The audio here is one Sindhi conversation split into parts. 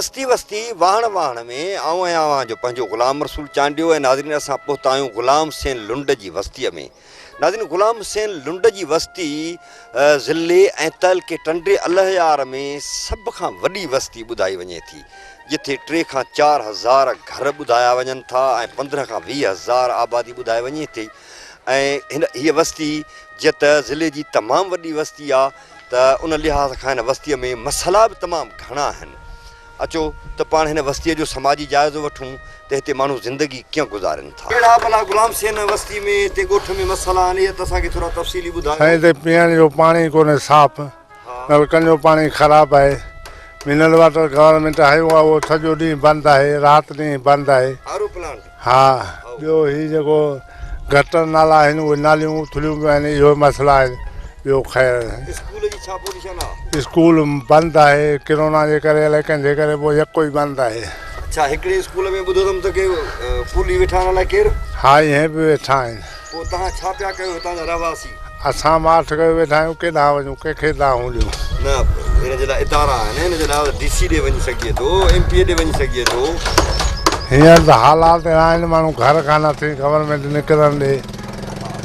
وستي وستي واهڻ واهڻ ۾ آئون آهيان اوهان جو پنهنجو غلام رسول چانڊيو ۽ ناظرين اسان پهتا آهيون غلام حسين لنڊ جي وستيء ۾. ناظرين غلام حسين لنڊ جي وستي ضلعي ۽ تعلقي ٽنڊي الهيار ۾ سڀ کان وڏي وستي ٻڌائي وڃي ٿي جتي ٽي کان 4000 گهر ٻڌايا وڃن ٿا ۽ 15 کان 20 هزار آبادي ٻڌائي وڃي ٿي ۽ هن هيء وستي جيئن ته ضلعي جي تمام وڏي وستي آ ته ان لحاظ کان هن وستيء ۾ مسئلا به تمام گهڻا آهن. اچو ته پاڻ هن وستيء جو سماجي جائزو وٺون ته هتي ماڻهو زندگي ڪيئن گذارين ٿا. ڪهڙا ڀلا غلام حسين وستي ۾ هتي ڳوٺ ۾ مسئلا آهن اهي ته اسان کي ٿورا تفصيلي ٻڌايو. سائين هتي پيئڻ جو پاڻي ڪونهي صاف، نلڪن جو پاڻي خراب آهي، منرل واٽر گورنمينٽ هنيو آهي اهو سڄو ڏينهن بند آهي رات ڏينهن بند آهي. R O plant. ها ٻيو هي جيڪو گٽر نالا آهن اهي ناليون اٿليون پيون آهن اهو مسئلا آهن ٻيو خير. اسڪول جي ڇا پوزيشن آ؟ اسڪول بند آهي ڪرونا جي ڪري الائي ڪنهن جي ڪري پوء يڪو ئي بند آهي. اڇا هڪڙي اسڪول ۾ ٻڌو اٿم ته ڪي قلي ويٺا آهن الائي ڪير. ها اهي به ويٺا آهن. پوء توهان ڇا پيا ڪيو هتان جا رهواسي؟ اسان ماٺ ڪيو ويٺا آهيون ڪيڏانهن وڃون ڪنهن کي دانهون ڏيون. نه ان جي لاء ادارا آهن ان جي لاء ڊي سي ڏي وڃي سگهجي ٿو ايم پي اي ڏي وڃي سگهجي ٿو. هينئر ته حالات اهڙا آهن ماڻهو گهر کان نه ٿي گورنمينٽ نڪرڻ ڏي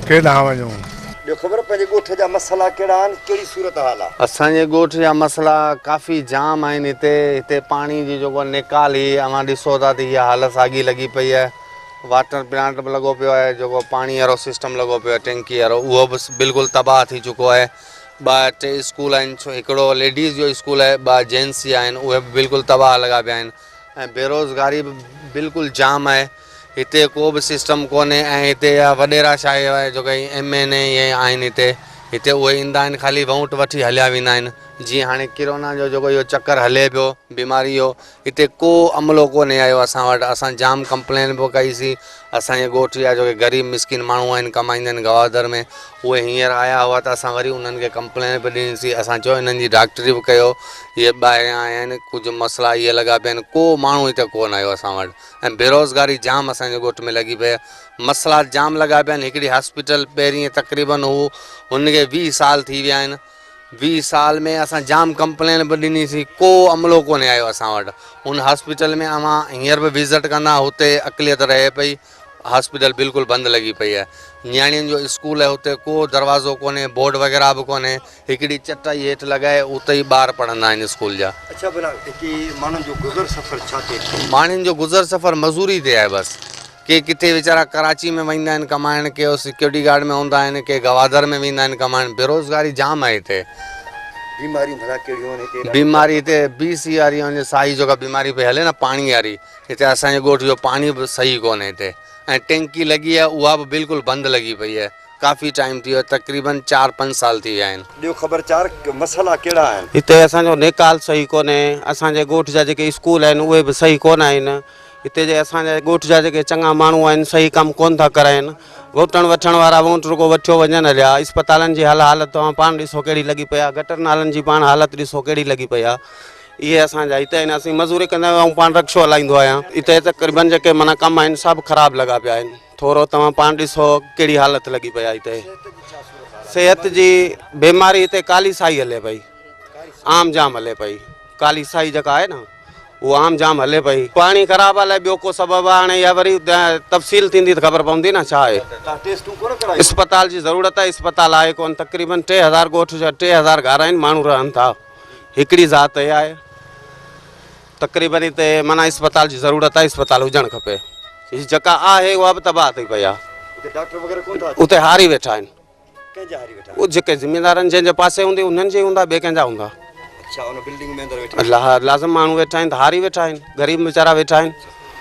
ڪيڏانهن وڃون. ڏيو خبر پنهنجي ڳوٺ جا مسئلا ڪهڙا آهن ڪهڙي صورتحال آهي. اسان جي ڳوٺ جا مسئلا ڪافي جام آهن هتي هتي پاڻي جي جيڪو نيڪال هي اوهان ڏسو ٿا ته هي حالت ساڳي لڳي پئي آهي. واٽر پلانٽ به لڳو پيو آهي جيڪو پاڻي وارو سسٽم لڳو پيو آهي ٽينڪي وارو اهو به بلڪل تباهه ٿي چڪو آهي ٻه ٽي اسڪول آهن هڪڙو ليڊيز جو اسڪول آهي ٻه جينٽس جا آهن اهي به بلڪل تباهه لڳا پيا آهن ۽ بيروزگاري به بلڪل جام آهي هتي ڪو به سسٽم ڪونهي ۽ هتي جا وڏيرا شاهي وارا جيڪا ايم اين اي اهي آهن هتي هتي اهي ايندا آهن خالي ووٽ وٺي هليا ويندا آهن جيئن هاڻي ڪرونا جو جيڪو اهو چڪر هلي پيو بيماري جو هتي ڪو عملو ڪونهي آيو اسان وٽ اسان جام ڪمپلين به ڪئي سين اسان جي ڳوٺ جا جيڪي غريب مسڪين ماڻهو آهن ڪمائيندا آهن گوادر ۾ اهي هينئر آيا هئا ته اسان وري انهن کي ڪمپلين به ڏني سين اسان چيو انهن جي ڊاڪٽري به ڪيو اهي ٻاهريان آيا آهن ڪجهه مسئلا اهي لڳا پيا آهن ڪو ماڻهو هتي ڪونه آيو اسان وٽ ۽ بيروزگاري جام اسان جي ڳوٺ ۾ لڳي پئي آهي مسئلا جام لڳا پيا آهن هڪڙي هاسپيٽل پهرين تقريبن هو هن کي 20 سال ٿي ويا آهن 20 سال ۾ اسان جام ڪمپلين به ڏني سين ڪو عملو ڪونهي آيو اسان وٽ ان هاسپيٽل ۾ اوهان هينئر به وزٽ ڪندا هتي اقليت رهي پئي هاسپيٽل بلڪل بند لڳي پئي آهي نياڻين جو اسڪول آهي اتي ڪو دروازو ڪونهي بورڊ وغيره به ڪونهي هڪڙي چٽائي هيٺ لڳائي اتي ئي ٻار پڙهندا آهن اسڪول جا. اڇا ڀلا هتي ماڻهن جو گذر سفر ڇا تي ٿئي؟ ماڻهن جو گذر سفر مزوري تي آهي بس ڪي ڪٿي ويچارا ڪراچي ۾ ويندا آهن ڪمائڻ، ڪي سيڪيورٽي گارڊ ۾ هوندا آهن، ڪي گوادر ۾ ويندا آهن ڪمائڻ، بيروزگاري جام آهي هتي. بيماريون ڀلا ڪهڙيون آهن هتي؟ بيماري هتي بي سي واري ۽ سائي جيڪا بيماري پئي هلي نه پاڻي واري، هتي اسان جي ڳوٺ جو پاڻي به صحيح ڪونهي هتي ۽ ٽينڪي لڳي آهي اها به بلڪل بند لڳي پئي آهي ڪافي ٽائيم ٿي ويو تقريبن چار پنج سال ٿي ويا آهن. ڏيو خبر چار مسئلا ڪهڙا آهن؟ هتي اسان جو نيڪال صحيح ڪونهي، اسان جي ڳوٺ جا جيڪي اسڪول آهن اهي به صحيح ڪونه آهن، هتي جي اسان جي ڳوٺ جا جيڪي چڱا ماڻهو آهن صحيح ڪم ڪونه ٿا ڪرائين ووٽڻ وٺڻ وارا ووٽ رڳو وٺيو وڃن هليا اسپتالن جي حال حالت توهان پاڻ ڏسو ڪهڙي لڳي پئي آهي گٽر نالن جي پاڻ حالت ڏسو ڪهڙي لڳي پئي آهي اهي اسان جا هتي آهن اسين مزوري ڪندا آهيون آئون پاڻ رڪشو هلائيندو آهيان هتي تقريبن جيڪي معنيٰ ڪم آهن سڀ خراب لڳا پيا آهن ٿورو توهان پاڻ ڏسو ڪهڙي حالت لڳي پئي آهي هتي صحت جي بيماري هتي ڪالي سائي هلي پئي عام جام هلي پئي ڪالي سائي جيڪا آهي نه اهو عام جام هلي پئي. پاڻي خراب آ الائي ٻيو ڪو سبب آ هاڻي اها وري تفصيل ٿيندي ته خبر پوندي نه ڇا آهي. توهان ٽيسٽون ڪونه ڪرايون؟ اسپتال جي ضرورت آهي اسپتال آهي ڪونه تقريبن 3000 ڳوٺ جا 3000 گهر آهن ماڻهو رهن ٿا هڪڙي ذات اها آهي تقريبن هتي معنيٰ اسپتال جي ضرورت آهي اسپتال هجڻ کپي هي جيڪا آهي اها به تباهه ٿي پئي آ اتي ڊاڪٽر وغيره ڪونه ٿا اچن؟ اتي هاري ويٺا آهن. ڪنهن جا هاري ويٺا آهن؟ جيڪي زميندارن جنهن جي پاسي هوندي انهن جي هوندا ٻئي ڪنهن جا هوندا. اڇا ان بلڊنگ ۾ اندر ويٺا آهن. لازم ماڻهو ويٺا آهن ته هاري ويٺا آهن غريب ويچارا ويٺا آهن.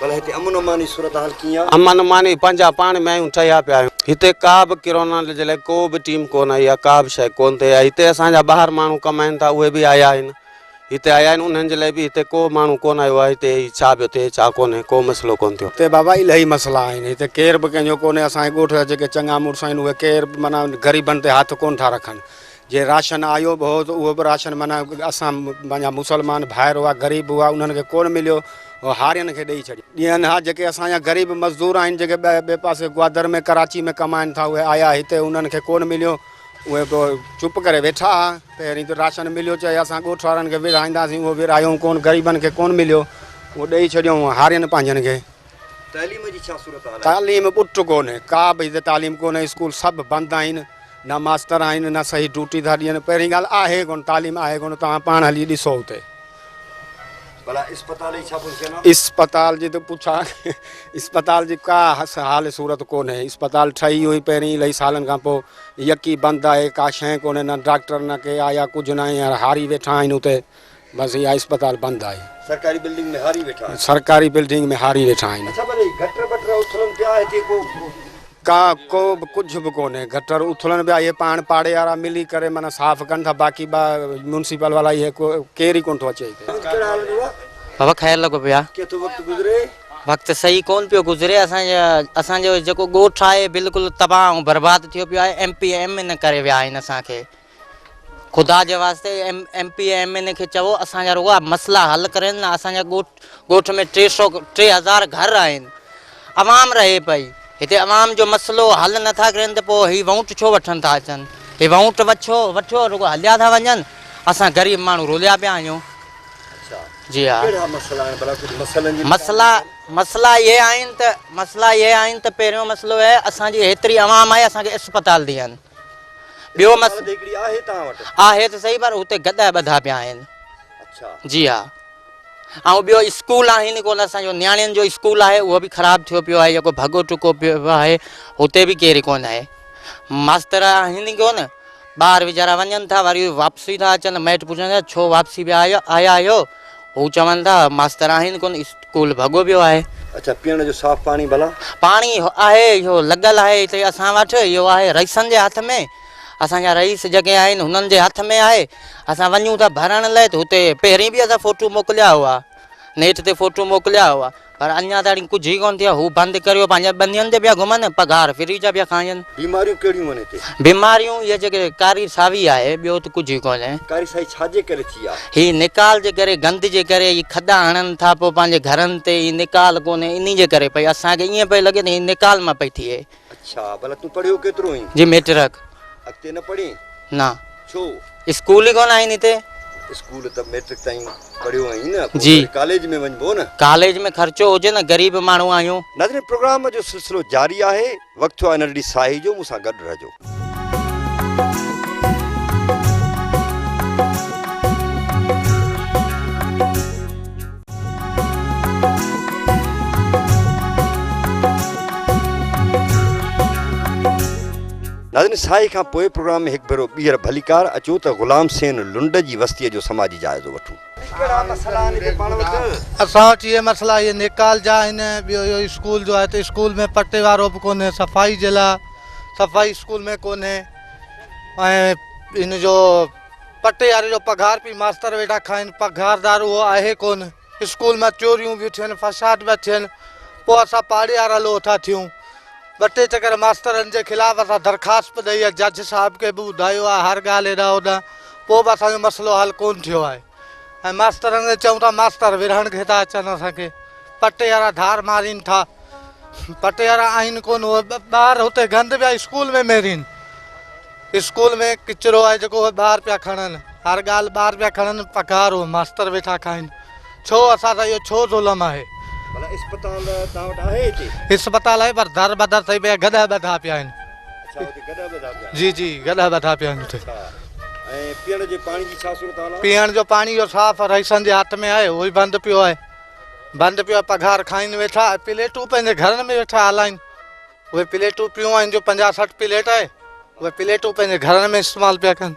ڀلا هتي امن امان جي صورتحال ڪيئن آهي؟ امن امان پنهنجا پاڻ ۾ آهيون ٺهيا پيا آهيون. هتي ڪا به ڪرونا جي لاء ڪو به ٽيم ڪونه آئي آهي ڪا به شيء ڪونه ٿي آهي هتي اسان جا ٻاهر ماڻهو ڪمائن ٿا اهي به آيا آهن. هتي آيا آهن انهن جي لاء به هتي ڪو ماڻهو ڪونه آيو آهي هتي هي ڇا پيو ٿئي ڇا ڪونهي ڪو مسئلو ڪونه ٿيو. هتي بابا الاهي مسئلا آهن هتي ڪير به ڪنهن جو ڪونهي اسان جي ڳوٺ جا جيڪي چڱا مڙس آهن اهي ڪير به معنيٰ غريبن تي هٿ ڪونه ٿا رکن جي راشن آيو به هو ته اهو به راشن معنيٰ اسان پنهنجا مسلمان ڀائر هئا غريب هئا انهن کي ڪونه مليو اهو هارين کي ڏئي ڇڏيو ڏين ها جيڪي اسان جا غريب مزدور آهن جيڪي ٻئي پاسي گوادر ۾ ڪراچي ۾ ڪمائن ٿا اهي آيا هتي انهن کي ڪونه مليو. اهي به چپ ڪري ويٺا ها. پهرين ته راشن مليو چئي اسان ڳوٺ وارن کي ورهائينداسين اهو ورهايائون ڪونه غريبن کي ڪونه مليو اهو ڏئي ڇڏيائون هارين پنهنجن کي. تعليم جي ڇا صورتحال آهي؟ تعليم ٻٽ ڪونهي ڪا به هتي تعليم ڪونهي اسڪول سڀ بند آهن نه ماستر آهن نه صحيح ڊيوٽي ٿا ڏين پهرين ڳالهه آهي ڪونه تعليم آهي ڪونه توهان پاڻ هلي ڏسو اتي. ڀلا اسپتال جي ڇا پوزيشن آ؟ اسپتال جي ته پڇا اسپتال جي ڪا حال صورت ڪونهي اسپتال ٺهي هئي پهرين الائي سالن کان پوء يڪي بند آهي ڪا شيء ڪونهي نه ڊاڪٽر نه ڪي آيا ڪجهه نه هينئر هاري ويٺا آهن اتي بس اها اسپتال بند آهي. سرڪاري بلڊنگ ۾ هاري ويٺا آهن. سرڪاري بلڊنگ ۾ هاري ويٺا آهن. اڇا ڀلا هي گٽر بٽر اٿلن پيا هتي ڪو. ڪا ڪو به ڪجهه به ڪونهي گٽر اٿلن پيا اهي پاڻ پاڙي وارا ملي ڪري معنيٰ صاف ڪن ٿا باقي ٻا ميونسپل والا اهي ڪو ڪير ئي ڪونه ٿو اچي هتي. ڪهڙا حال آهن اها؟ بابا خير لڳو پيو آ. ڪيئن ٿو وقت گذري؟ وقت صحيح ڪون پيو گذري اسان جا اسان جو جيڪو ڳوٺ آهي بلڪل تباهه ۽ برباد ٿيو پيو آهي ايم پي ايم اين ڪري ويا آهن اسان کي خدا جي واسطي ايم پي ايم اين کي چئو اسان جا رڳا مسئلا حل ڪرين نه اسان جا ڳوٺ ڳوٺ ۾ 300 3000 گهر آهن عوام رهي پئي هتي عوام جو مسئلو حل نٿا ڪرين ته پوء هي وونٽ ڇو وٺن ٿا اچن هي وونٽ وڇو وٺيو رڳو هليا ٿا وڃن اسان غريب ماڻهو روليا پيا آهيون جي ها ڪهڙا مسئلا آهن ڀلا ڪجهه مسئلن جي مسئلا مسئلا اهي آهن ته مسئلا اهي آهن ته پهريون مسئلو اهي اسان جي هيتري عوام آهي اسان کي اسپتال ڏين ٻيو مسئلو هڪڙي آهي توهان وٽ آهي ته صحيح پر هتي گڏهه ٻڌا پيا آهن اڇا جي ها ۽ ٻيو اسڪول آهن ڪونه اسان جو نياڻين جو اسڪول آهي اهو به خراب ٿيو پيو آهي جيڪو ڀڳو ٽڪو پيو آهي هتي به ڪير ڪونه آهي ماستر آهن ئي ڪونه ٻار ويچارا وڃن ٿا وري واپسي ٿا اچن مائٽ پڇن ٿا ڇو واپسي پيا آيا آهيو هو چون ٿا ماستر آهن ڪونه اسڪول ڀڳو پيو آهي. اڇا پيئڻ جو صاف پاڻي ڀلا؟ پاڻي آهي اهو لڳل آهي هتي اسان وٽ اهو آهي رئيسن جي هٿ ۾ اسان جا رئيس جيڪي آهن هنن جي هٿ ۾ آهي اسان وڃون ٿا ڀرڻ لاء ته هتي پهرين به اسان فوٽو موڪليا هئا نيٽ تي فوٽو موڪليا هئا پر اڃا تائين ڪجهه ئي ڪونه ٿيو هو بند ڪريو پنهنجا ٻنين تي پيا گهمن پگهار فري جا پيا کائين. بيماريون ڪهڙيون آهن هتي؟ بيماريون اهي جيڪي ڪاري ساوي آهي ٻيو ته ڪجهه ئي ڪونهي. ڪاري سائي ڇا جي ڪري ٿي آ؟ هي نيڪال جي ڪري گند جي ڪري هي کڏا هڻن ٿا پوء پنهنجي گهرن تي هي نيڪال ڪونهي انهي جي ڪري پئي اسان کي ائين پئي لڳي ته هي نيڪال مان پئي ٿئي. اڇا ڀلا تون پڙهيو ڪيترو آهين؟ جي ميٽرڪ. اڳتي نه پڙهين؟ نه. ڇو؟ اسڪول ئي ڪونه آهن هتي. اسڪول ته ميٽرڪ تائين پڙهيو آهين نه پوء جي. وري ڪاليج ۾ وڃبو نه. ڪاليج ۾ خرچو هجي نه غريب ماڻهو آهيون. ناظرين پروگرام جو سلسلو جاري آهي وقت ٿيو آهي ننڍڙي ساهي جو مون سان گڏ رهجو. ناظرين ساهي کان پوء پروگرام ۾ هڪ ڀيرو ٻيهر ڀليڪار اچو ته غلام حسين لنڊ جي وستيء جو سماجي جائزو وٺون. ڪهڙا مسئلا آهن هتي پاڻ وٽ؟ اسان وٽ اهي مسئلا اهي نيڪال جا آهن ٻيو اهو اسڪول جو آهي ته اسڪول ۾ پٽي وارو به ڪونهي صفائي جي لاء صفائي اسڪول ۾ ڪونهي ۽ ان جو پٽي واري جو پگهار پي ماستر ويٺا کائن پگهاردار اهو آهي ڪونه اسڪول مان چوريون پيون ٿين فساد پيا ٿين پوء اسان پاڙي وارا لوهه ٿا ٿيون ٻه ٽي چڪر ماسترن جي خلاف اسان درخواست به ڏئي آهي جج صاحب کي به ٻڌايو آهي هر ڳالهه هيڏانهن هوڏانهن پوء به اسان جو مسئلو حل ڪونه ٿيو آهي ۽ ماسترن کي چئون ٿا ماستر ورهڻ کي ٿا اچن اسان کي پٽي وارا ڌار مارين ٿا پٽي وارا آهن ڪونه اهي ٻار هتي گند پيا اسڪول ۾ ميرين اسڪول ۾ ڪچرو آهي جيڪو اهي ٻاهر پيا کڻن هر ڳالهه ٻاهر پيا کڻن پگهار اهي ماستر ويٺا کائن ڇو اسان سان اهو ڇو ظلم آهي. ڀلا اسپتال توهان وٽ آهي هتي؟ اسپتال آهي پر در بدر ٿي پيا گڏهه ٻڌا پيا آهن. اڇا اتي گڏهه ٻڌا پيا آهن. جي جي گڏهه ٻڌا پيا آهن اتي. اڇا ۽ پيئڻ جي پاڻي جي ڇا صورت حال آهي؟ پيئڻ جو پاڻي اهو صاف رئيسن جي هٿ ۾ آهي اهو ئي بند پيو آهي بند پيو آهي پگهار کائين ويٺا پليٽون پنهنجي گهرن ۾ ويٺا هلائين. اهي پليٽون پيون آهن جو 50 60 پليٽ آهي اهي پليٽون پنهنجي گهرن ۾ استعمال پيا ڪن.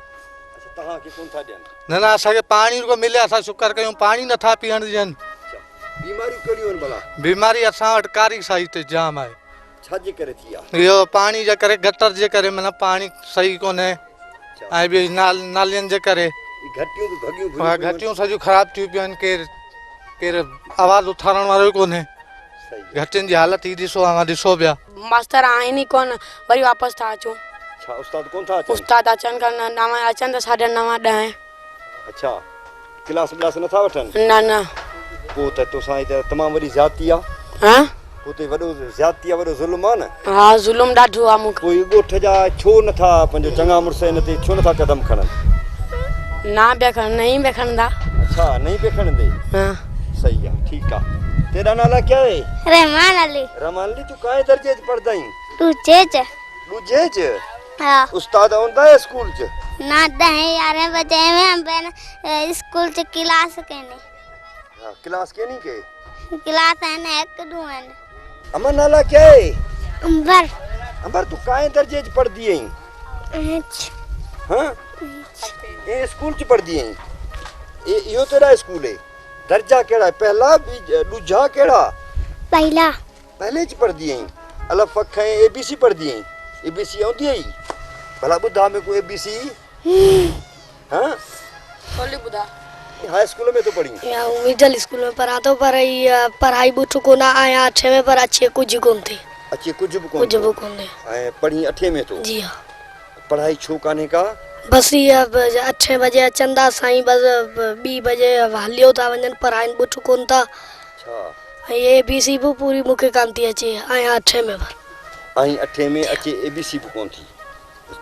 اڇا توهان کي ڪون ٿا ڏين؟ نه نه اسان کي پاڻي رڳو ملي اسان شڪر ڪيون پاڻي نٿا پيئڻ ڏين. اڇا بيماريون ڪهڙيون آهن ڀلا؟ بيماري اسان وٽ ڪاري سائي تي جام آهي. ڇا جي ڪري ٿي آهي؟ اهو پاڻي جي ڪري گٽر جي ڪري معنيٰ پاڻي صحيح ڪونهي ۽ ٻي نالين جي ڪري. گهٽيون به ڀڳيون ڀريون پيون آهن. گهٽيون سڄيون خراب ٿيون پيون آهن ڪير ڪير آواز اٿارڻ وارو ئي ڪونهي. گهٽين جي حالت هي ڏسو اوهان ڏسو پيا. ماستر آهن ئي ڪونه وري واپس ٿا اچون. ڇا استاد ڪونه ٿا اچن؟ استاد اچن ڪونه نو اچن ته ساڍا نو ڏهه. اڇا ڪلاس بلاس نه ٿا وٺن؟ نه نه. پوء ته توسان هي ته تمام وڏي زيادتي آ. ها؟ پوء ته وڏو زيادتي آ وڏو ظلم آ نه. ها ظلم ڏاڍو آ مون کي. پوء ڳوٺ جا ڇو نه ٿا پنهنجو چڱا مڙس ان تي ڇو نه ٿا قدم کڻن. نه پيا کڻن نه ئي پيا کڻندا. اڇا نه ئي پيا کڻندي. ها. صحيح آ ٺيڪ آ. تيرا نالا ڪيا هي؟ رحمان علي. رحمان علي تون ڪائين درجي چ پڙهدا آهين؟ ڏوجهي چ. ڏوجهي چ؟ ها. استاد اوندا هي اسڪول چ؟ نه ڏهين يارهين بجي ۾ بين اسڪول چ ڪلاس ڪيني. ها ڪلاس ڪيني ڪي؟ ڪلاس آهن هڪ ڏون آهن. اما نالا ڪيا هي؟ امبر. امبر تون ڪائين درجي چ پڙهدي آهين؟ ايچ. ها؟ اي اسڪول چ پڙهدي آهين؟ اي اهو تيرا اسڪول هي؟ درجا ڪهڙا پهلا ڏوجها ڪهڙا؟ پهلا. پهلي چ پڙهدي آهين؟ الف اک ۽ اي بي سي پڙهدي آهين؟ اي بي سي آندي آهي؟ ڀلا ٻڌا ميڪو اي بي سي. ها؟ ٿولي ٻڌا. هاء اسڪول ۾ ٿو پڙهين؟ آئون مڊل اسڪول ۾ پڙهان ٿو پر هي پڙهائي ٻٺ ڪونه آهيان اٺين ۾ پر اچي ڪجهه ڪونه ٿي. اچي ڪجهه به ڪونه ڪجهه به ڪونه ٿي. ۽ پڙهين اٺين ۾ ٿو؟ جي ها. پڙهائي ڇو ڪانهي ڪا؟ بس هي اٺين بجي اچن ٿا سائين بس ٻي بجي هليو ٿا وڃن پڙهائين ٻٺ ڪونه ٿا. ڇا؟ ۽ اي بي سي به پوري مون کي ڪانه ٿي اچي آهيان اٺين ۾ پر. آهين اٺين ۾ اچي اي بي سي به ڪونه ٿي.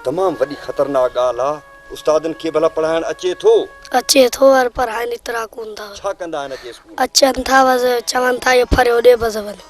تمام وڏي خطرناڪ ڳالهه آ. استادن کي ڀلا پڙهائڻ اچي ٿو؟ اچي ٿو پر پڙهائين ايترا ڪونه ٿا. ڇا ڪندا آهن اچي اسڪول؟ اچن ٿا بس چون ٿا اهو ڦريو ڏي بس وڃو.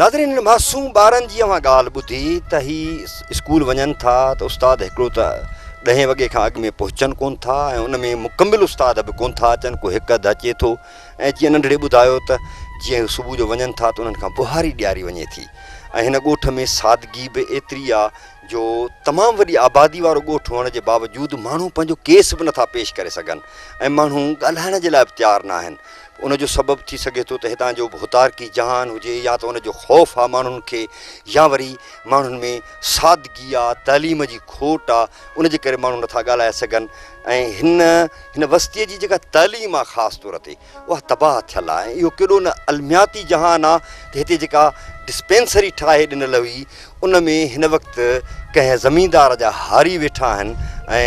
ناظرين هن معصوم ٻارن جي اوهان ڳالهه ٻڌي ته هي اسڪول وڃن ٿا ته استاد هڪڙو ته ڏهين وڳي کان اڳ ۾ پهچن ڪون ٿا ۽ ان ۾ مڪمل استاد به ڪون ٿا اچن ڪو هڪ اڌ اچي ٿو ۽ جيئن ننڍڙي ٻڌايو ته جيئن هو صبح جو وڃن ٿا ته انهن کان ٻهاري ڏياري وڃي ٿي ۽ هن ڳوٺ ۾ سادگي به ايتري آ جو تمام وڏي آبادي وارو ڳوٺ هئڻ جي باوجود ماڻهو پنهنجو ڪيس به نٿا پيش ڪري سگهن ۽ ماڻهو ڳالهائڻ جي لاء به تيار ناهن ان جو سبب ٿي سگهي ٿو ته هتان جو ڀوتارڪي جهان هجي يا ته ان جو خوف آ ماڻهن کي يا وري ماڻهن ۾ سادگي آ تعليم جي کوٽ آ ان جي ڪري ماڻهو نٿا ڳالهائي سگهن ۽ هن هن وستيء جي جيڪا تعليم آ خاص طور تي اها تباهه ٿيل آ ۽ اهو ڪيڏو نه المياتي جهان آ ته هتي جيڪا ڊسپينسري ٺاهي ڏنل هئي ان ۾ هن وقت ڪنهن زميندار جا هاري ويٺا آهن ۽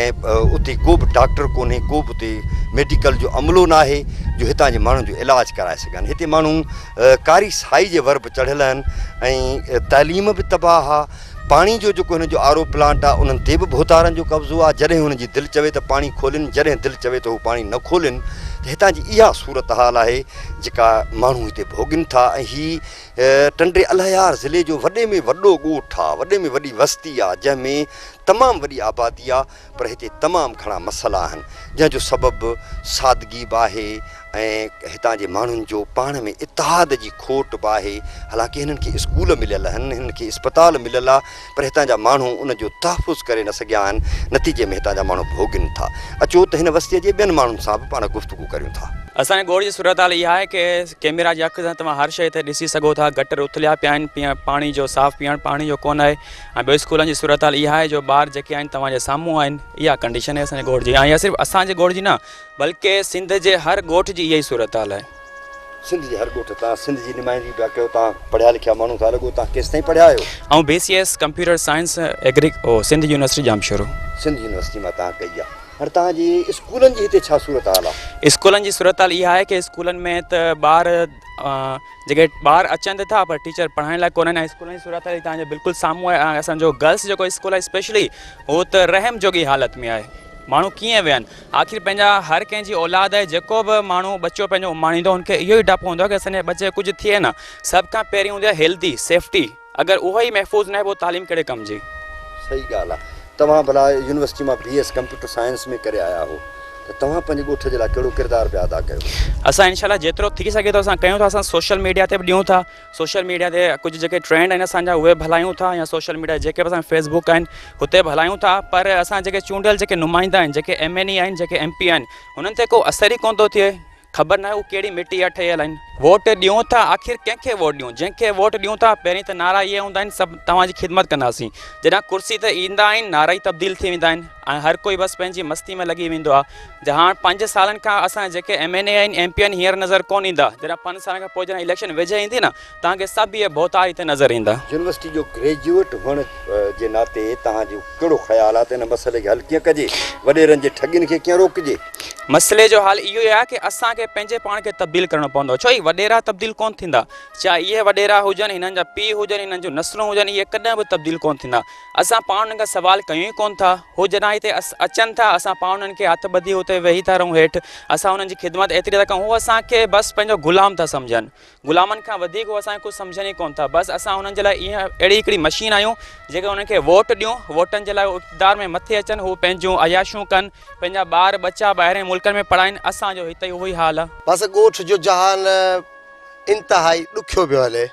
اتي ڪو به ڊاڪٽر ڪونهي ڪو به اتي ميڊيڪل جو عملو ناهي جو هتان جي ماڻهن جو علاج ڪرائي سگهن هتي ماڻهو ڪاري سائي جي ور به چڙهيل آهن ۽ تعليم به تباهه آ پاڻي جو جيڪو هن جو آر او پلانٽ آ انهن تي به ڀوتارن جو قبضو آ جڏهن هنن جي دل چوي ته پاڻي کولين جڏهن دل چوي ته هو پاڻي نه کولين ته هتان جي اها صورتحال آهي جيڪا ماڻهو هتي ڀوڳين ٿا ۽ هي ٽنڊي الهيار ضلعي جو وڏي ۾ وڏو ڳوٺ آ، وڏي ۾ وڏي وستي آ، جنهن ۾ تمام وڏي آبادي آ، پر هتي تمام گهڻا مسئلا آهن، جنهن جو سبب سادگي به آهي ۽ هتان جي ماڻهن جو پاڻ ۾ اتحاد جي کوٽ به آهي، حالانڪه هنن کي اسڪول مليل آهن، هنن کي اسپتال مليل آ، پر هتان جا ماڻهو ان جو تحفظ ڪري نه سگهيا آهن، نتيجي ۾ هتان جا ماڻهو ڀوڳين ٿا. اچو ته هن وستيء جي ٻين ماڻهن سان به پاڻ گفتگو ڪريون ٿا. اسان جي ڳوٺ جي صورتحال اها آهي ڪي ڪيميرا جي اک سان توهان هر شيء هتي ڏسي سگهو ٿا گٽر اٿليا پيا آهن پيئڻ پاڻي جو صاف پيئڻ پاڻي جو ڪونه آهي ۽ ٻيو اسڪولن جي صورتحال اها آهي جو ٻار جيڪي آهن توهان جي سامهون آهن اها ڪنڊيشن آهي اسان جي ڳوٺ جي ۽ اها صرف اسان جي ڳوٺ جي نه بلڪه سنڌ جي هر ڳوٺ جي اها ئي صورتحال آهي. سنڌ جي هر ڳوٺ تان سنڌ جي نمائندگي پيا ڪيو تان پڙهيا لکيا ماڻهو ٿا لڳو تان ڪيستائين پڙهيا آهيو؟ آئون B C S computer science agri او سنڌ يونيورسٽي ڄامشورو. سنڌ يونيورسٽي مان تان ڪئي آ هاڻي تان جي اسڪولن جي هتي ڇا صورتحال آ؟ اسڪولن جي صورتحال اها آهي ڪي اسڪولن ۾ ته ٻار جيڪي ٻار اچن ته ٿا پر ٽيچر پڙهائڻ لاء ڪونهن ۽ اسڪولن جي صورتحال تان جي بلڪل سامهون آهي ۽ اسان جو گرلس جيڪو اسڪول آهي اسپيشلي هو ته رحم جوڳي حالت ۾ آهي ماڻهو ڪيئن ويهن آخر پنهنجا هر ڪنهن جي اولاد آهي جيڪو به ماڻهو ٻچو پنهنجو اماڻيندو ان کي اهو ئي ڊپ هوندو آهي ڪي اسان جي ٻچي کي ڪجهه ٿئي نه سڀ کان پهرين هوندي آهي هيلدي سيفٽي اگر اهو ئي محفوظ ناهي پوء تعليم ڪهڙي ڪم جي. صحيح ڳالهه آهي توهان ڀلا يونيورسٽي مان بي ايس ڪمپيوٽر سائنس ۾ ڪري آيا آهو ته توهان پنهنجي ڳوٺ جي لاء ڪهڙو ڪردار پيا ادا ڪيو. اسان انشاء الله جيترو ٿي سگهي ٿو اسان ڪيون ٿا اسان سوشل ميڊيا تي به ڏيون ٿا سوشل ميڊيا تي ڪجهه جيڪي ٽرينڊ آهن اسان جا اهي به هلايون ٿا يا سوشل ميڊيا جيڪي به اسان فيس بڪ آهن هتي به هلايون ٿا پر اسان جيڪي چونڊيل جيڪي نمائندا آهن جيڪي ايم اين اي آهن جيڪي ايم پي آهن هنن تي ڪو اثر ئي ڪونه ٿو ٿئي. خبر ناهي هو ڪهڙي مٽي جا ٺهيل آهن. ووٽ ڏيون ٿا آخر ڪنهن کي ووٽ ڏيون جنهن کي ووٽ ڏيون ٿا پهرين ته نعرا اهي هوندا آهن سڀ توهان جي خدمت ڪنداسين جڏهن ڪرسي تي ايندا آهن نعرا ئي تبديل ٿي ويندا آهن ۽ هر ڪوئي بس پنهنجي مستي ۾ لڳي ويندو آهي جا هاڻ پنج سالن کان اسان جيڪي ايم اين اي آهن ايم پي آهن هينئر نظر ڪون ايندا جڏهن پنج سالن کان پوء جڏهن اليڪشن ويجهي ايندي نه توهان کي سڀ اهي ڀوتار هتي نظر ايندا. يونيورسٽي جو گريجوئيٽ هئڻ جي ناتي توهان جو ڪهڙو خيال آهي ته ان مسئلي کي حل ڪيئن ڪجي؟ وڏيرن جي ٺڳين کي ڪيئن روڪجي؟ مسئلي جو حل اهو ئي آهي ڪي اسان کي پنهنجي پاڻ کي تبديل ڪرڻو پوندو ڇو هي وڏيرا تبديل ڪونه ٿيندا چاهي اهي وڏيرا هجن هنن جا پيء هجن هنن جون نسلون هجن اهي ڪڏهن به تبديل ڪونه ٿيندا اسان پاڻ انهن کان سوال ڪيون ئي ڪونه ٿا هو جڏهن هتي اچن ٿا اسان پاڻ انهن کي هٿ ٻڌي اتي ويهي ٿا رهون هيٺ اسان انهن جي خدمت ايتري ٿا ڪيون هو اسان کي بس پنهنجو غلام ٿا سمجهن غلامن کان وڌيڪ هو اسان کي ڪجهه سمجهن ئي ڪونه ٿا بس اسان انهن جي لاء ايئن اهڙي هڪڙي مشين آهيون جيڪي انهن کي ووٽ ڏيون ووٽن جي لاء هو اقتدار ۾ مٿي اچن هو پنهنجون عياشيون ڪن پنهنجا ٻار ٻچا ٻاهرين ملڪن ۾ پڙهائين اسان جو هتي اهو ئي حال آهي. بس ڳوٺ جو جهان انتهائي ڏکيو پيو هلي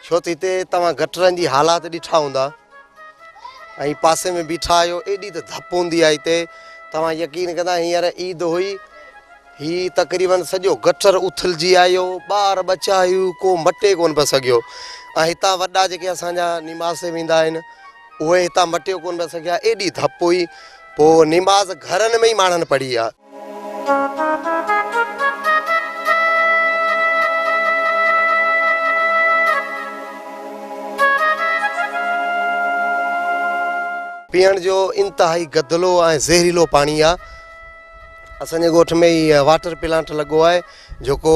ڇو ته هتي توهان گٽرن جي حالات ڏٺا هوندا ۽ پاسي ۾ بيٺا آهيو ايڏي ته ڌپ هوندي آهي هتي توهان يقين ڪندا هينئر عيد هئي هي تقريبن سڄو گٽر اٿلجي آيو ٻار ٻچا هيو ڪو مٽي ڪونه پيو سگهيو ۽ هتان وڏا جيڪي اسان جا نماز تي ويندا آهن اهي هتان مٽيو ڪونه پيا سگهيا ايڏي ڌپ هئي پوء نماز گهرن ۾ ئي ماڻهن پڙهي آ. پيئڻ جو انتهائي گدلو ۽ زهريلو پاڻي آ. اسان جي ڳوٺ ۾ هي واٽر پلانٽ لڳو آهي جيڪو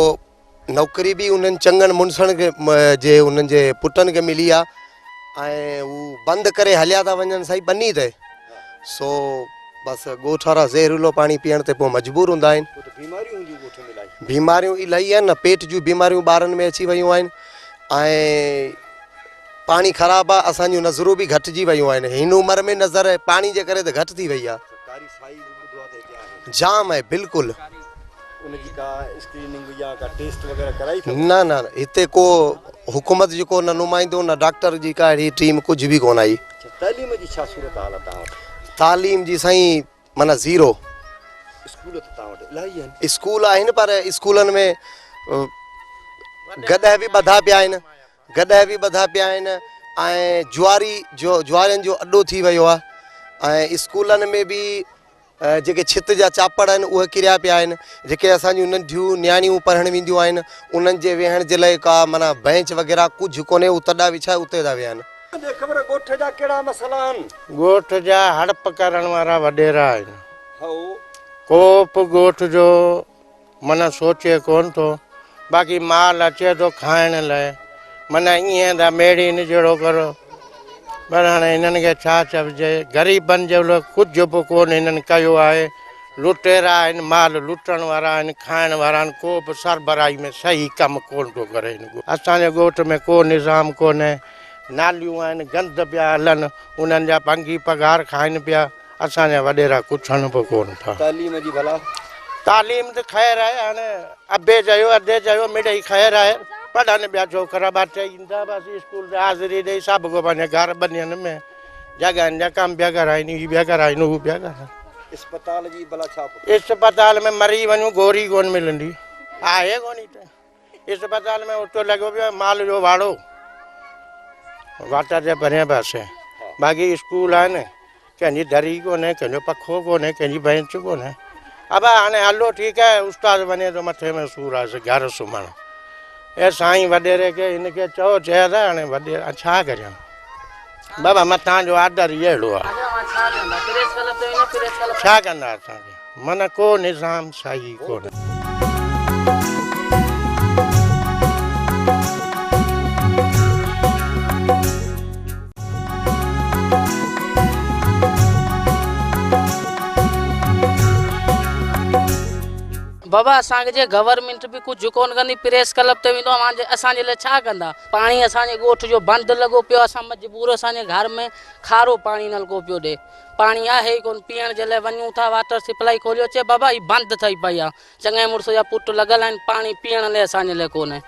نوڪري به انهن چڱن مڙسن کي جي انهن جي پٽن کي ملي آهي ۽ هو بند ڪري هليا ٿا وڃن سائين ٻني تي سو بس ڳوٺ وارا زهريلو پاڻي پيئڻ تي پوء مجبور هوندا آهن بيماريون الاهي آهن نه پيٽ جون بيماريون ٻارن ۾ اچي ويون آهن ۽ پاڻي خراب آهي اسان جون نظرون به گهٽجي ويون آهن هن عمر ۾ نظر پاڻي جي ڪري ته گهٽ ٿي وئي آهي ڪاري سائي به ٻڌو آهي ته هتي آهي. جام آهي بلڪل. ان جي ڪا اسڪريننگ يا ڪا ٽيسٽ وغيره ڪرائي اٿو؟ نه نه هتي ڪو حڪومت جو ڪو نه نمائندو نه ڊاڪٽر جي ڪا اهڙي ٽيم ڪجهه به ڪونه آئي. اڇا تعليم جي ڇا صورت حال آهي توهان وٽ؟ تعليم جي سائين معنيٰ زيرو. اسڪول ته توهان وٽ الاهي آهن. اسڪول آهن پر اسڪولن ۾ گڏهه به ٻڌا پيا آهن. گڏهه به ٻڌا پيا آهن ۽ جواري جو جوارين جو اڏو ٿي ويو آهي ۽ اسڪولن ۾ به جيڪي ڇت جا چاپڙ آهن اهي ڪريا پيا آهن جيڪي اسان جون ننڍيون نياڻيون پڙهڻ وينديون آهن انهن جي ويهڻ جي لاء ڪا معنيٰ بئنچ وغيره ڪجهه ڪونهي هو تڏا وڇائي اتي ٿا ويهن. ڏي خبر ڳوٺ جا ڪهڙا مسئلا آهن؟ ڳوٺ جا هڙپ ڪرڻ وارا وڏيرا آهن. هائو. ڪو به ڳوٺ جو معنيٰ سوچي ڪونه ٿو، باقي مال اچي ٿو کائڻ لئه، معنيٰ ائين ٿا ميڙين جهڙو ڪر، پر هاڻي هنن کي ڇا چئجي، غريبن جي لاء ڪجهه به ڪونه هنن ڪيو آهي، لٽيرا آهن، مال لٽڻ وارا آهن، کائڻ وارا آهن، ڪو به سربراهي ۾ صحيح ڪم ڪونه ٿو ڪري هن ڳوٺ. اسان جي ڳوٺ ۾ ڪو نظام ڪونهي، ناليون آهن، گند پيا هلن، انهن جا ڀنگي پگهار کائن پيا. اسان جا وڏيرا ڪڇن به ڪونه ٿا. تعليم جي ڀلا؟ تعليم ته خير آهي، هاڻي ابي چيو ادي چيو مڙئي خير آهي، پڙهن پيا ڇوڪرا ٻه ٽي ايندا بس اسڪول تي حاضري ڏئي سڀ ڪو پنهنجي گهر ٻنين ۾ جڳهن جا ڪم پيا ڪرائين هي پيا ڪرائين هو پيا ڪرائين. اسپتال جي ڀلا ڇا پڪ؟ اسپتال ۾ مري وڃون گوري ڪونه ملندي آهي ڪونه هتي. اسپتال ۾ اتو لڳو پيو آهي مال جو واڙو واٽر جي پرين پاسي باقي اسڪول آهن ڪنهن جي دري ڪونهي ڪنهن جو پکو ڪونهي ڪنهن جي بينچ ڪونهي ابا هاڻي هلو ٺيڪ آهي استاد وڃي ٿو مٿي ۾ سور آهي گهر سمهڻ اي سائين وڏيري کي هن کي چئو چئي ته هاڻي وڏيرا ڇا ڪريان بابا مٿان جو آرڊر ئي اهڙو آهي ڇا ڪندا اسان کي معنيٰ ڪو نظام صحيح ڪونهي. بابا اسان کي جي گورنمينٽ به ڪجهه ڪون ڪندي پريس ڪلب تي ويندو اوهان جي اسان جي لاء ڇا ڪندا پاڻي اسان جي ڳوٺ جو بند لڳو پيو اسان مجبور اسان جي گهر ۾ کارو پاڻي نلڪو پيو ڏي پاڻي آهي ئي ڪون پيئڻ جي لاء وڃون ٿا واٽر سپلائي کوليو چي بابا هي بند ٿئي پئي آ چڱي مڙس جا پٽ لڳل آهن پاڻي پيئڻ لاء اسان جي لاء ڪونهي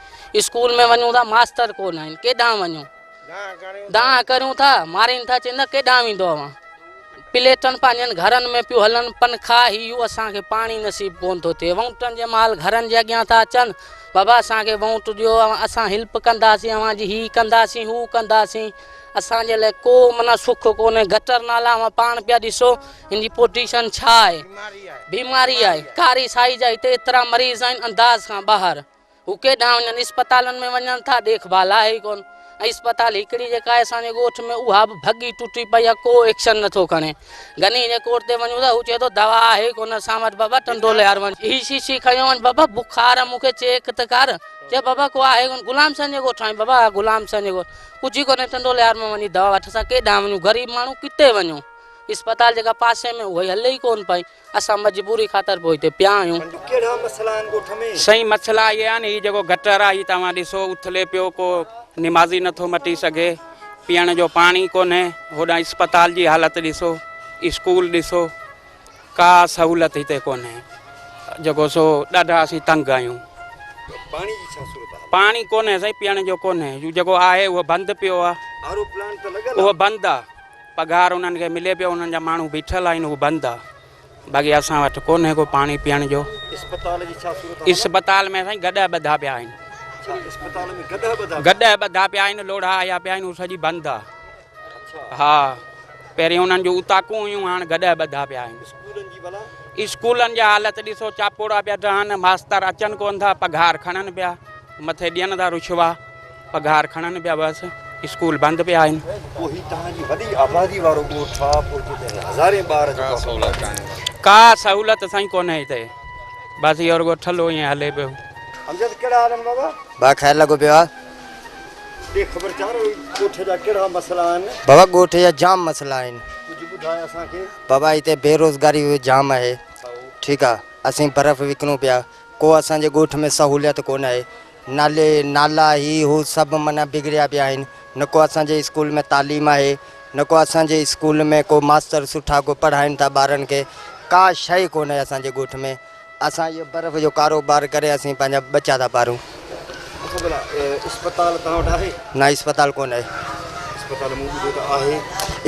اسڪول ۾ وڃون ٿا ماستر ڪونه آهن ڪيڏانهن وڃون دانهن ڪريون ٿا مارين ٿا چين ٿا ڪيڏانهن ويندو اوهان. پليٽن پنهنجن گهرن ۾ پيون هلن، پنکا هي هو اسان کي پاڻي نصيب ڪونه ٿو ٿئي، وونٽن جي مهل گهرن جي اڳيان ٿا اچن، بابا اسان کي وونٽ ڏيو، اسان هيلپ ڪنداسين اوهان جي هي ڪنداسين هو ڪنداسين، اسان جي لاء ڪو معنيٰ سک ڪونهي، گٽر نالا اوهان پاڻ پيا ڏسو هن جي پوزيشن ڇا آهي، بيماري آهي، ڪاري سائي جا هتي ايترا مريض آهن انداز کان ٻاهر. هو ڪيڏانهن وڃن، اسپتالن ۾ وڃن ٿا، ڏيک ڀال آهي ئي ڪونه ۽ اسپتال هڪڙي جيڪا آهي اسان جي ڳوٺ ۾ اها به ڀڳي ٽٽي پئي آهي، ڪو ايڪشن نٿو کڻي. غني جي ڪوٽ تي وڃون ته هو چئي ٿو دوا آهي ئي ڪونه اسان وٽ بابا ٽنڊو لهيار وڃ. هي شيشي کنيو وڃ بابا بخار آهي مون کي چيڪ ته ڪر. چئي بابا ڪو آهي ڪونه غلام حسين جي ڳوٺ آهين بابا ها غلام حسين جي ڳوٺ ڪجهه ئي ڪونهي ٽنڊو لهيار مان وڃي دوا وٺ اسان ڪيڏانهن وڃون غريب ماڻهو ڪٿي وڃون اسپتال جيڪا پاسي ۾ اها ئي هلي ئي ڪونه پئي. اسان مجبوري خاطر پوء هتي پيا آهيون. ڪهڙا مسئلا آهن ڳوٺ ۾؟ سائين مسئلا اهي آهن هي جيڪو گٽر آهي هي توهان ڏسو اٿلي پيو ڪو نمازي نٿو مٽي سگهي پيئڻ جو پاڻي ڪونهي هوڏانهن اسپتال جي حالت ڏسو اسڪول ڏسو ڪا سهولت هتي ڪونهي جيڪو سو ڏاڍا اسين تنگ آهيون. پاڻي جي ڇا صورت حال آهي؟ پاڻي ڪونهي سائين پيئڻ جو ڪونهي جيڪو آهي اهو بند پيو آهي. آر او پلانٽ ته لڳل آهي. اهو بند آهي. پگهار انهن کي ملي پيو انهن جا ماڻهو بيٺل آهن هو بند آ باقي اسان وٽ ڪونهي ڪو پاڻي پيئڻ جو. اسپتال جي ڇا صورت حال آ؟ اسپتال ۾ سائين گڏهه ٻڌا پيا آهن. ڇا اسپتال ۾ گڏهه ٻڌا پيا؟ گڏهه ٻڌا پيا آهن لوڙها آيا پيا آهن هو سڄي بند آ. ها پهرين انهن جون اوطاقون هيون هاڻ گڏهه ٻڌا پيا آهن. اسڪولن جي ڀلا؟ اسڪولن جي حالت ڏسو چاپوڙا پيا ڊهن ماستر اچن ڪونه ٿا پگهار کڻن پيا مٿي ڏين ٿا رشوا. پگهار کڻن پيا بس اسڪول بند پيا آهن. پوء هي توهان جي وڏي آبادي وارو ڳوٺ آ پوء هتي ته هزارين ٻار جيڪو ڪا سهولت سائين ڪونهي هتي بس اهو رڳو ٺلهو ائين هلي پيو. امجد ڪهڙا حال آهن بابا؟ با خير لڳو پيو آ. ڏي خبر چار ڳوٺ جا ڪهڙا مسئلا آهن؟ بابا ڳوٺ جا جام مسئلا آهن. ڪجهه ٻڌاء اسان کي. بابا هتي بيروزگاري جام آهي ٺيڪ آ اسين برف وڪڻون پيا ڪو اسان جي ڳوٺ ۾ سهوليت ڪونه آهي نالي نالا هي هو سڀ معنيٰ بگڙيا پيا آهن نه ڪو اسان جي اسڪول ۾ تعليم آهي نه ڪو اسان جي اسڪول ۾ ڪو ماستر سٺا ڪو پڙهائين ٿا ٻارن کي ڪا شيء ڪونهي اسان جي ڳوٺ ۾ اسان اهو برف جو ڪاروبار ڪري اسين پنهنجا ٻچا ٿا پارون. اڇا ڀلا اسپتال توهان وٽ آهي؟ نه اسپتال ڪونهي. اسپتال مون ٻڌو ته آهي.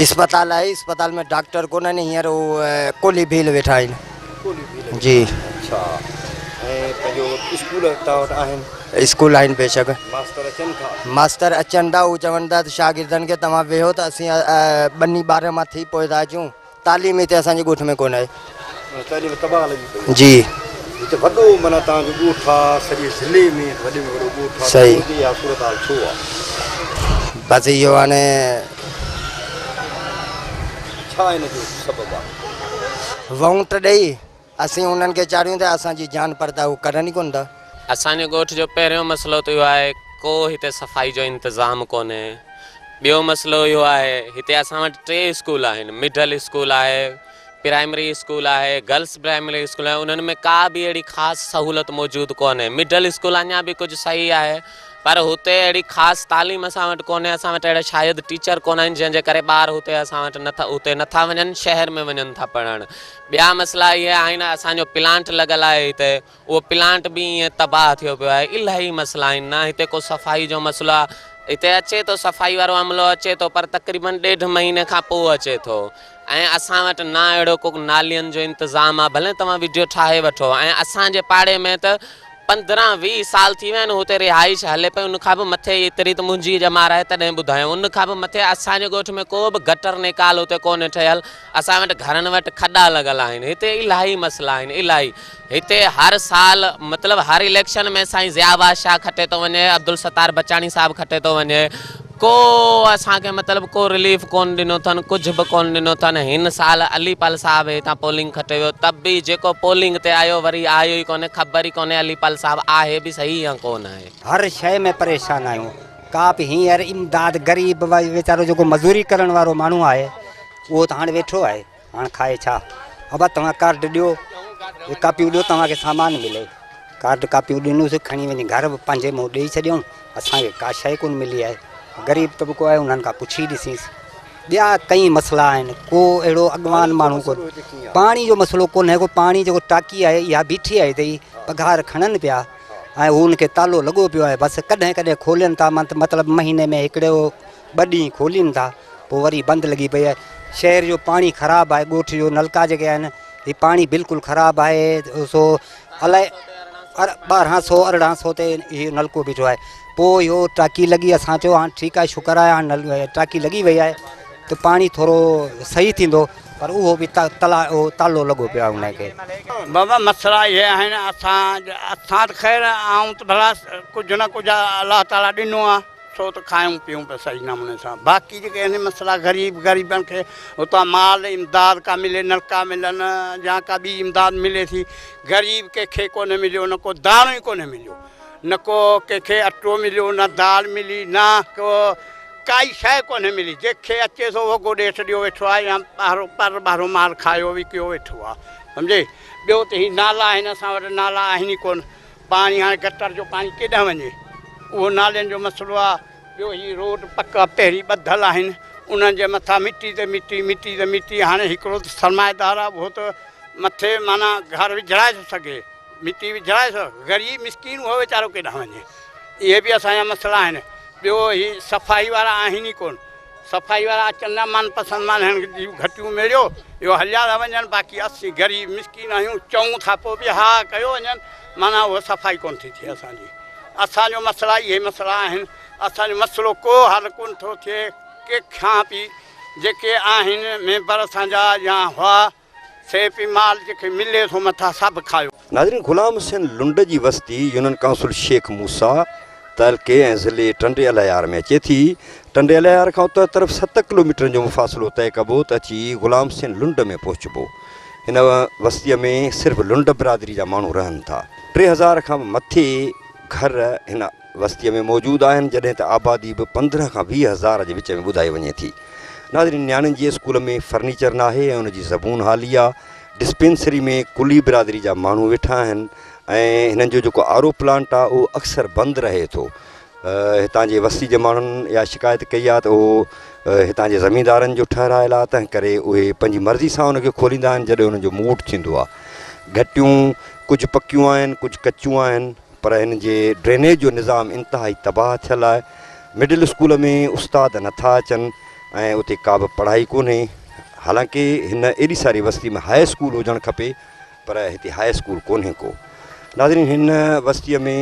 اسپتال آهي اسپتال ۾ ڊاڪٽر ڪونهن هينئر هو ڪولهي ڀيل ويٺا آهن. ڪولهي ڀيل جي. اڇا ۽ پنهنجو اسڪول توهان وٽ آهن؟ اسڪول آهن بيشڪ. ماستر اچن ٿا؟ ماستر اچن ٿا هو چون ٿا ته شاگردن کي توهان ويهو ته اسين ٻني ٻارهن مان ٿي پوء ٿا اچون تعليم هتي اسان جي ڳوٺ ۾ ڪونه آهي. معنيٰ تعليم تباهه لڳي پئي آهي. جي. هي ته وڏو معنيٰ توهان جو ڳوٺ آ سڄي ضلعي ۾ وڏي ۾ وڏو ڳوٺ آ صحيح. پوء به اها صورتحال ڇو آ؟ بس اهو هاڻي. ڇا ان جو سبب آ؟ وونٽ ڏئي اسين انهن کي چاڙهيون ٿا اسان جي جان پرتا هو ڪرن ئي ڪونه ٿا. اسان جي ڳوٺ جو پهريون مسئلو ته اهو آهي ڪو هتي صفائي جو انتظام ڪونهي ٻيو مسئلو اهو آهي هتي اسان وٽ ٽي اسڪول آهن مڊل اسڪول آهي پرائمري اسڪول آهي گرلس پرائمري اسڪول آهي انهن ۾ ڪا به اهڙي خاص سهولت موجود ڪونهي مڊل اسڪول اڃا به ڪجهه صحيح آهي پر هتي اهڙي خاص تعليم اسان وٽ ڪونهي اسان وٽ اهڙا شايد ٽيچر ڪونه آهن جنهن جي ڪري ٻار هتي اسان وٽ نٿا هتي نٿا وڃن شهر ۾ وڃن ٿا پڙهڻ ٻيا مسئلا اهي آهن اسان جو پلانٽ لڳل آهي هتي اهو پلانٽ به ائين تباهه ٿيو پيو آهي الاهي مسئلا آهن نه هتي ڪو صفائي جو مسئلو آهي هتي اچي ٿو صفائي وارو عملو اچي ٿو پر تقريبن ڏيڍ مهيني کان پوء اچي ٿو ۽ اسان وٽ نه اهڙو ڪو نالين جو انتظام آهي ڀلي توهان وڊيو ٺاهي وٺو ۽ اسان جي پاڙي ۾ ته 15 20 سال ٿي ويا آهن هتي رهائش هلي پئي ان کان به مٿي ايتري ته منهنجي ڄمار آهي تڏهن ٻڌايو ان کان به مٿي اسان جي ڳوٺ ۾ ڪو به گٽر نيڪال هتي ڪونهي ٺهيل اسان وٽ گهرن وٽ کڏا لڳل آهن هتي الاهي مسئلا آهن الاهي هتي هر سال مطلب هر اليڪشن ۾ سائين ضياء بادشاهه کٽي ٿو وڃي عبدالستار بچاڻي صاحب کٽي ٿو وڃي ڪو اسان کي مطلب ڪو رليف ڪون ڏنو اٿن ڪجهه به ڪون ڏنو اٿن هن سال علي پل صاحب هتان پولنگ کٽي ويو ته به جيڪو پولنگ تي آيو وري آيو ئي ڪونهي خبر ئي ڪونهي علي پل صاحب آهي به صحيح يا ڪون آهي. هر شيء ۾ پريشان آهيون ڪا به هينئر امداد غريب ويچارو جيڪو مزوري ڪرڻ وارو ماڻهو آهي اهو ته هاڻ ويٺو آهي هاڻ کائي ڇا؟ ابا توهان ڪارڊ ڏيو، ڪاپيون ڏيو توهان کي سامان ملي. ڪارڊ ڪاپيون ڏنوسين کڻي وڃي گهر به پنهنجي منهن ڏيئي ڇڏيائون. اسان کي ڪا شيء ڪونه ملي آهي. غريب طبقو آهي انهن کان پڇي ڏسيس. ٻيا ڪئين مسئلا آهن ڪو اهڙو اڳواڻ ماڻهو ڪونهي. پاڻي جو مسئلو ڪونهي ڪو پاڻي جيڪو ٽاڪي آهي اها بيٺي آهي هتي ئي پگهار کڻن پيا ۽ هو ان کي تالو لڳو پيو آهي بس ڪڏهن ڪڏهن کولين ٿا مطلب مهيني ۾ هڪڙو ٻه ڏينهن کولين ٿا پوء وري بند لڳي پئي آهي. شهر جو پاڻي خراب آهي ڳوٺ جو نلڪا جيڪي آهن هي پاڻي بلڪل خراب آهي سو الائي 1200 1800 تي هي نلڪو بيٺو آهي پوء اهو ٽاڪي لڳي اسان چيو هاڻ ٺيڪ آهي شڪر آهي هاڻ ٽاڪي لڳي وئي آهي ته پاڻي ٿورو صحيح ٿيندو پر اهو به تلا اهو تالو لڳو پيو آهي ان کي. بابا مسئلا اهي آهن اسان اسان ته خير آئون ته ڀلا ڪجهه نه ڪجهه الله تعالي ڏنو آهي سو ته کايون پيون پيا صحيح نموني سان باقي جيڪي آهن مسئلا غريب غريبن کي اتان مال امداد ڪا ملي نلڪا ملن يا ڪا ٻي امداد ملي ٿي غريب ڪنهن کي ڪونه مليو نه ڪو داڻو ئي ڪونه مليو نه ڪو ڪنهن کي اٽو مليو نه دال ملي نه ڪو ڪائي شيء ڪونه ملي جنهن کي اچي سو وڳو ڏيٺ ڏيو ويٺو آهي يا ٻاهرو پر ٻاهرو مال کايو وڪيو ويٺو آهي سمجهي ٻيو ته هي نالا آهن اسان وٽ نالا آهن ئي ڪونه پاڻي هاڻي گٽر جو پاڻي ڪيڏانهن وڃي اهو نالين جو مسئلو آهي ٻيو هي روڊ پڪا پهرين ٻڌل آهن انهن جي مٿان مٽي تي مٽي مٽي تي مٽي هاڻي هڪڙو ته سرمائيدار آهي اهو ته مٿي معنيٰ گهر وجهرائي ٿو سگهي مٽي وجهرائي ٿو غريب مسڪين اهو ويچارو ڪيڏانهن وڃي اهي به اسان جا مسئلا آهن ٻيو هي صفائي وارا آهن ئي ڪونه صفائي وارا اچن نه من پسند مان هن جون گهٽيون ميڙيو اهو هليا ٿا وڃن باقي اسين غريب مسڪين آهيون چئون ٿا پوء به ها ڪيو وڃن معنيٰ اهو صفائي ڪونه ٿي ٿئي اسان جي اسان جو مسئلا اهي مسئلا آهن اسان جو مسئلو ڪو حل ڪونه ٿو ٿئي ڪنهن کان به جيڪي آهن ميمبر اسان جا يا هئا سي پي مال جيڪي ملي ٿو مٿا سڀ کايو. ناظرين غلام حسين لنڊ جي وستي يونين ڪائونسل شيخ موسيٰ تعلقي ۽ ضلعي ٽنڊي الهيار ۾ اچي ٿي. ٽنڊي الهيار کان اتر طرف 7 ڪلوميٽرن جو مفاصلو طئي ڪبو ته اچي غلام حسين لنڊ ۾ پهچبو. هن وستيء ۾ صرف لنڊ برادري جا ماڻهو رهن ٿا. 3000 کان به مٿي گهر هن وستيء ۾ موجود آهن جڏهن ته آبادي به 15 کان 20 هزار جي وچ ۾ ٻڌائي وڃي ٿي. ناظرين نياڻين جي اسڪول ۾ فرنيچر ناهي ۽ ان جي زبون حالي آ، ڊسپينسري ۾ ڪلي برادري جا ماڻهو ويٺا آهن ۽ هنن جو جيڪو آر او پلانٽ آ اهو اڪثر بند رهي ٿو. هتان جي وستي جي ماڻهن اها شڪايت ڪئي آ ته اهو هتان جي زميندارن جو ٺهرايل آ تنهن ڪري اهي پنهنجي مرضي سان ان کي کوليندا آهن جڏهن انهن جو موڊ ٿيندو آ. گهٽيون ڪجهه پڪيون آهن ڪجهه ڪچيون آهن. پر هن جي ڊرينيج جو نظام انتهائي تباهه ٿيل آهي، مڊل اسڪول ۾ استاد نٿا اچن ۽ اتي ڪابه پڙهائي ڪونهي، حالانڪه هن ايڏي ساري وستي ۾ هاء اسڪول هجڻ کپي پر هتي هاء اسڪول ڪونهي ڪو. ناظرين هن وستيء ۾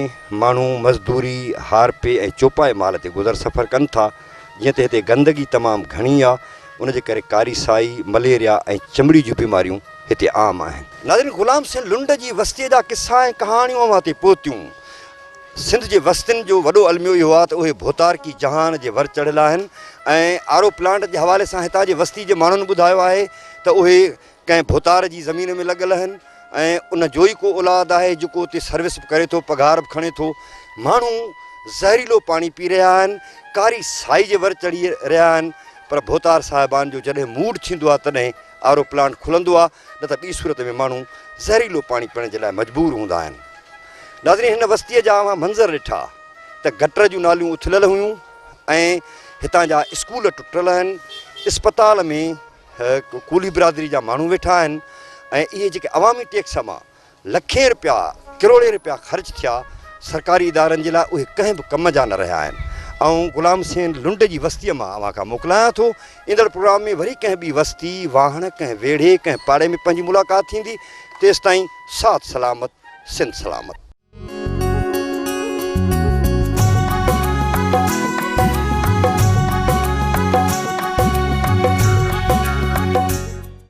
ماڻهو مزدوري، هارپي ۽ چوپائي مال تي گذر سفر ڪن ٿا، جيئن ته هتي گندگي تمام گهڻي آ ان جي ڪري ڪاري سائي، مليريا ۽ چمڙي جون بيماريون هتي عام آهن. ناظرين غلام حسين لنڊ جي وستيء جا قصا ۽ ڪهاڻيون اوهان تي پهتيون. سنڌ جي وستين جو وڏو الميو اهو آهي ته اهي ڀوتارڪي جهان جي ور چڙهيل آهن ۽ آر او پلانٽ جي حوالي سان هتان جي وستي جي ماڻهن ٻڌايو آهي ته اهي ڪنهن ڀوتار جي زمين ۾ لڳل آهن ۽ ان جو ئي ڪو اولاد آهي جيڪو اتي سروس به ڪري ٿو پگهار به کڻي ٿو. ماڻهو زهريلو پاڻي پي رهيا آهن، ڪاري سائي جي ور چڙهي رهيا آهن پر ڀوتار صاحبان جو جڏهن موڊ ٿيندو آهي تڏهن آر او پلانٽ کلندو آهي نه ته ٻي صورت ۾ ماڻهو زهريلو پاڻي پيئڻ جي لاء مجبور هوندا آهن. ناظرين هن وستيء جا اوهان منظر ڏٺا ته گٽر جون ناليون اٿليل هيون ۽ هتان جا اسڪول ٽٽل آهن، اسپتال ۾ ڪولهي برادري جا ماڻهو ويٺا آهن ۽ اهي جيڪي عوامي ٽيڪس مان لکين رپيا ڪروڙين رپيا خرچ ٿيا سرڪاري ادارن جي لاء اهي ڪنهن به ڪم جا نه رهيا آهن. آئون غلام حسين لنڊ جي وستيء مان اوهان کان موڪلايان ٿو. ايندڙ پروگرام ۾ وري ڪنهن ٻي وستي، واهڻ، ڪنهن ويڙهي، ڪنهن پاڙي ۾ پنهنجي ملاقات ٿيندي. تيستائين ساٿ سلامت، سنڌ سلامت.